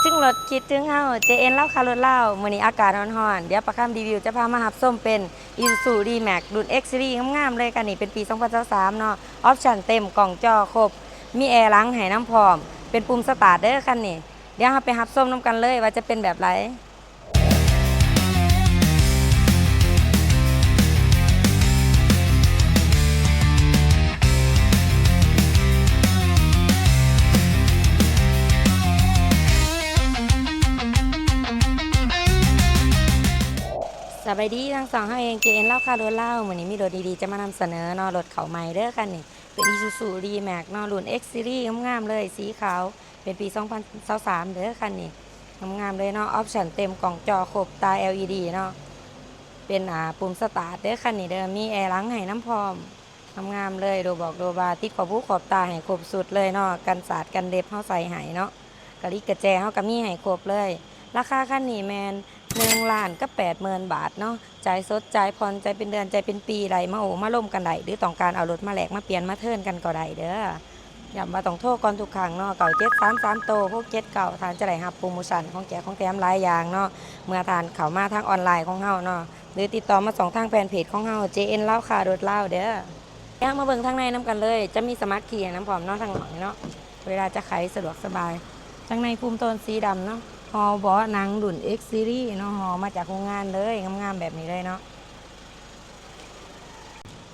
ເຖິງລົດຄິດເຖິງເຮົາ ເຈເອັນ ລາວຄ້າລົດລາວ. ມື້ນີ້ອາກາດຮ້ອນໆ ດຽວປາຄຳຣີວິວຈະພາມາຮັບຊົມເປັນ Isuzu D-Max ລຸ້ນ X Series ງາມໆເລີຍຄັນນີ້ ເປັນປີສອງພັນຊາວສາມເນາະ. ອອບຊັນເຕັມ ກ້ອງຈໍຄົບ ມີແອຫຼັງໃຫ້ນຳພ້ອມ ເປັນປຸ່ມສະຕາດເດີຄັນນີ້. ດຽວເຮົາໄປຮັບຊົມນຳກັນເລີຍວ່າຈະເປັນແບບໃດ. ສະບາຍດີ ທາງຊ່ອງເຮົາເອງ ເຈເອັນ ລາວຄ້າລົດລາວ. ມື້ນີ້ມີລົດດີໆຈະມານຳສະເໜີເນາະ, ລົດເຂົ້າໃໝ່ເດີຄັນນີ້ ເປັນ Isuzu D-Max ເນາະ ລຸ້ນ X Series ງາມໆເລີຍ ສີຂາວ ເປັນປີສອງພັນຊາວສາມເດີຄັນນີ້ ງາມໆເລີຍເນາະ. ອອບຊັນເຕັມ ກ້ອງຈໍຄົບ ຕາ ແອລອີດີ ເນາະ ເປັນ ອ່າ ປຸ່ມສະຕາດເດີຄັນນີ້ເດີ ມີແອຫຼັງໃຫ້ນຳພ້ອມ ງາມໆເລີຍ ໂດບອກໂດບາ ຕິດຂອບຫູຂອບຕາໃຫ້ຄົບຊຸດເລີຍເນາະ ກັນສາດກັນເລັບເຮົາໃສ່ໃຫ້ເນາະ ກະລິກກະແຈເຮົາກະມີໃຫ້ຄົບເລີຍ. ລາຄາຄັນນີ້ແມ່ນໜຶ່ງລ້ານກັບແປດໝື່ນບາດເນາະ ຈ່າຍສົດ ຈ່າຍຜ່ອນ ຈ່າຍເປັນເດືອນ ຈ່າຍເປັນປີໄດ້ ມາໂອ້ມາລົມກັນໄດ້ ຫຼືຕ້ອງການເອົາລົດມາແລກມາປ່ຽນມາເທີນກັນກໍໄດ້ເດີ. ຢ້ຳວ່າຕ້ອງໂທກ່ອນທຸກຄັ້ງເນາະ ເກົ້າເຈັດສາມສາມໂຕຫົກເຈັດເກົ້າ ທ່ານຈະໄດ້ຮັບໂປຣໂມຊັນ ຂອງແຈກຂອງແຖມຫຼາຍຢ່າງເນາະ ເມື່ອທ່ານເຂົ້າມາທາງອອນລາຍຂອງເຮົາເນາະ ຫຼືຕິດຕໍ່ມາຊ່ອງທາງແຟນເພຈຂອງເຮົາ ເຈເອັນ ລາວຄ້າລົດລາວເດີ. ດຽວເຮົາມາເບິ່ງທາງໃນນຳກັນເລີຍ ຈະມີສະໝັກຄີໃຫ້ນຳພ້ອມເນາະ ທາງນອກນີ້ເນາະ ເວລາຈະໄຂສະດວກສະບາຍ. ທາງໃນພຸ້ມໂທນສີດຳເນາະ ຫໍ່ເບາະໜັງລຸ້ນ X Series ເນາະ ຫໍ່ມາຈາກໂຮງງານເລີຍ ງາມໆແບບນີ້ເລີຍເນາະ.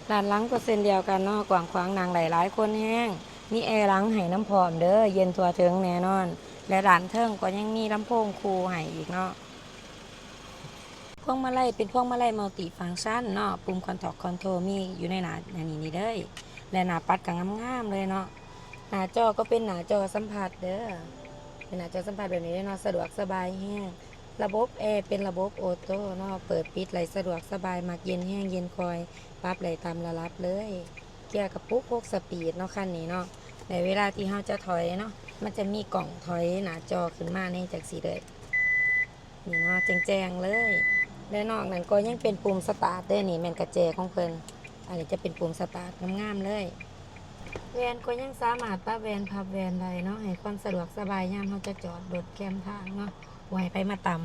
ດ້ານຫຼັງກໍເຊັ່ນດຽວກັນເນາະ ກວ້າງຂວາງ ນັ່ງໄດ້ຫຼາຍຄົນແຮງ ມີແອຫຼັງໃຫ້ນຳພ້ອມເດີ ເຢັນທົ່ວເຖິງແນ່ນອນ ແລະດ້ານເທິງກໍຍັງມີລຳໂພງຄູ່ໃຫ້ອີກເນາະ. ພວງມາໄລເປັນພວງມາໄລ Multi Function ເນາະ ປຸ່ມ Control Control ມີຢູ່ໃນໜ້າ ໜ້ານີ້ນີ້ເລີຍ ແລະໜ້າປັດກໍງາມໆເລີຍເນາະ. ໜ້າຈໍກໍເປັນໜ້າຈໍສຳຜັດເດີ ເປັນໜ້າຈໍສຳຜັດແບບນີ້ເລີຍເນາະ ສະດວກສະບາຍແຮງ. ລະບົບແອເປັນລະບົບໂອໂຕເນາະ ເປີດປິດໄດ້ສະດວກສະບາຍ ມັກເຢັນແຮງເຢັນຄ່ອຍ ປັບໄດ້ຕາມລະດັບເລີຍ. ເກຍກະປຸກຫົກສະປີດເນາະ ຄັນນີ້ເນາະ ໃນເວລາທີ່ເຮົາຈະຖອຍເນາະ ມັນຈະມີກ້ອງຖອຍໜ້າຈໍຂຶ້ນມາໃນຈັ່ງຊີ້ເລີຍ ນີ້ເນາະ ແຈ້ງໆເລີຍ ແລະນອກນັ້ນກໍຍັງເປັນປຸ່ມສະຕາດເດີ ນີ້ແມ່ນກະແຈຂອງເພິ່ນ ອັນນີ້ຈະເປັນປຸ່ມສະຕາດງາມໆເລີຍ. ແວ່ນກໍຍັງສາມາດປັບແວ່ນພັບແວ່ນໄດ້ເນາະ ໃຫ້ຄວາມສະດວກສະບາຍຍາມເຮົາຈະຈອດລົດແຄມທາງເນາະ ບໍ່ໃຫ້ໃຜມາຕຳ.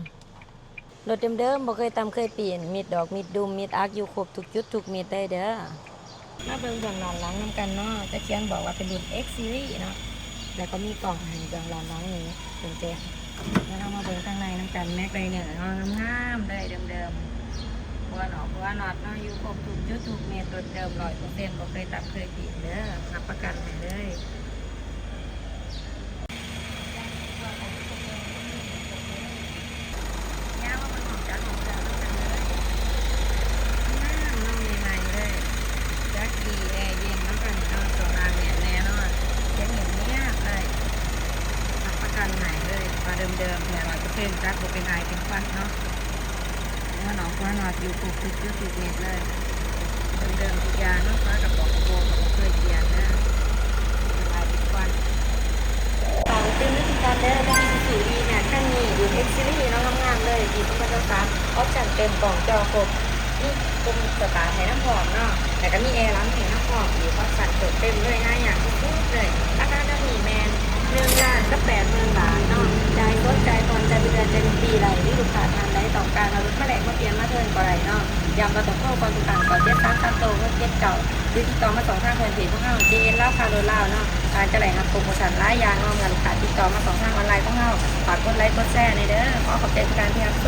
ລົດເດີມໆ ບໍ່ເຄີຍຕຳເຄີຍປີ້ນ ມິດດອກມິດດຸມ ມິດອັກຢູ່ຄົບທຸກຈຸດທຸກເມັດເລີຍເດີ. ມາເບິ່ງເບື້ອງດ້ານຫຼັງນຳກັນເນາະ ຈະຂຽນບອກວ່າເປັນລຸ້ນ X Series ເນາະ ແລ້ວກໍມີກ້ອງໃຫ້ເບື້ອງດ້ານຫຼັງນີ້ເປັນແຈ້ງ. ແລ້ວເຮົາມາເບິ່ງທາງໃນນຳກັນ ແມັກໄລເນີເນາະ ງາມໆເລີຍ ເດີມໆ ຫົວໜອກຫົວນັອດເນາະ ຢູ່ຄົບທຸກຈຸດທຸກເມັດ ລົດເດີມຮ້ອຍເປີເຊັນ ບໍ່ເຄີຍຕຳເຄີຍປີ້ນເດີ ຮັບປະກັນໃຫ້ເລີຍ. ຍ່າງມາເບິ່ງຫ້ອງຈັດຫ້ອງເຄື່ອງນຳກັນເລີຍ ງາມເນາະ ໃໝ່ໆເລີຍ ຈັກດີແອເຢັນນຳກັນເນາະ ຊ່ວງລ່າງແໜ້ນແນ່ນອນ ສຽງງຽບໆເລີຍ ຮັບປະກັນໃຫ້ເລີຍວ່າເດີມໆແທ້ ຮ້ອຍເປີເຊັນ ຈັກບໍ່ເປັນອາຍເປັນຄວັນເນາະ. ຫົວໜອກຫົວນັອດຢູ່ຄົບທຸກຈຸດທຸກເມັດເລີຍ ເດີມໆທຸກຢ່າງເນາະ ຝາກະປ໋ອງກະໂປງກໍບໍ່ເຄີຍປ່ຽນເດີ ເປັນອາຍເປັນຄວັນ. ຝາກຕື່ມໄວ້ຄືກັນເດີ ກັບ Isuzu D-Max ຄັນນີ້ ລຸ້ນ X Series ເນາະ ງາມໆເລີຍ ປີສອງພັນຊາວສາມ ອອບຊັນເຕັມ ກ້ອງຈໍຄົບ ມີປຸ່ມສະຕາດໃຫ້ນຳພ້ອມເນາະ ແລ້ວກໍມີແອຫຼັງໃຫ້ນຳພ້ອມອີກ ອອບຊັນເພີ່ມເຕັມເລີຍ ຫາຍາກສຸດໆເລີຍ. ລາຄາຄັນນີ້ແມ່ນ ໜຶ່ງລ້ານກັບແປດໝື່ນບາດເນາະ ຈ່າຍສົດ ຈ່າຍຜ່ອນ ຈ່າຍເປັນເດືອນ ຈ່າຍເປັນປີໄດ້ ຫຼືລູກຄ້າທ່ານໃດຕ້ອງການເອົາລົດມາແລກມາປ່ຽນມາເທີນກໍໄດ້ເນາະ. ຢ້ຳວ່າຕ້ອງໂທກ່ອນທຸກຄັ້ງ ເກົ້າເຈັດສາມສາມໂຕຫົກເຈັດເກົ້າ ຫຼືຕິດຕໍ່ມາຊ່ອງທາງແຟນເພຈຂອງເຮົາ ເຈເອັນ ລາວຄ້າລົດລາວເນາະ ທ່ານຈະໄດ້ຮັບໂປຣໂມຊັນຫຼາຍຢ່າງເນາະ ເມື່ອລູກຄ້າຕິດຕໍ່ມາຊ່ອງທາງອອນລາຍຂອງເຮົາ. ຝາກກົດໄລກົດແຊແດ່ເດີ ຂໍຂອບໃຈທຸກທ່ານທີ່ຮັບຊົມ.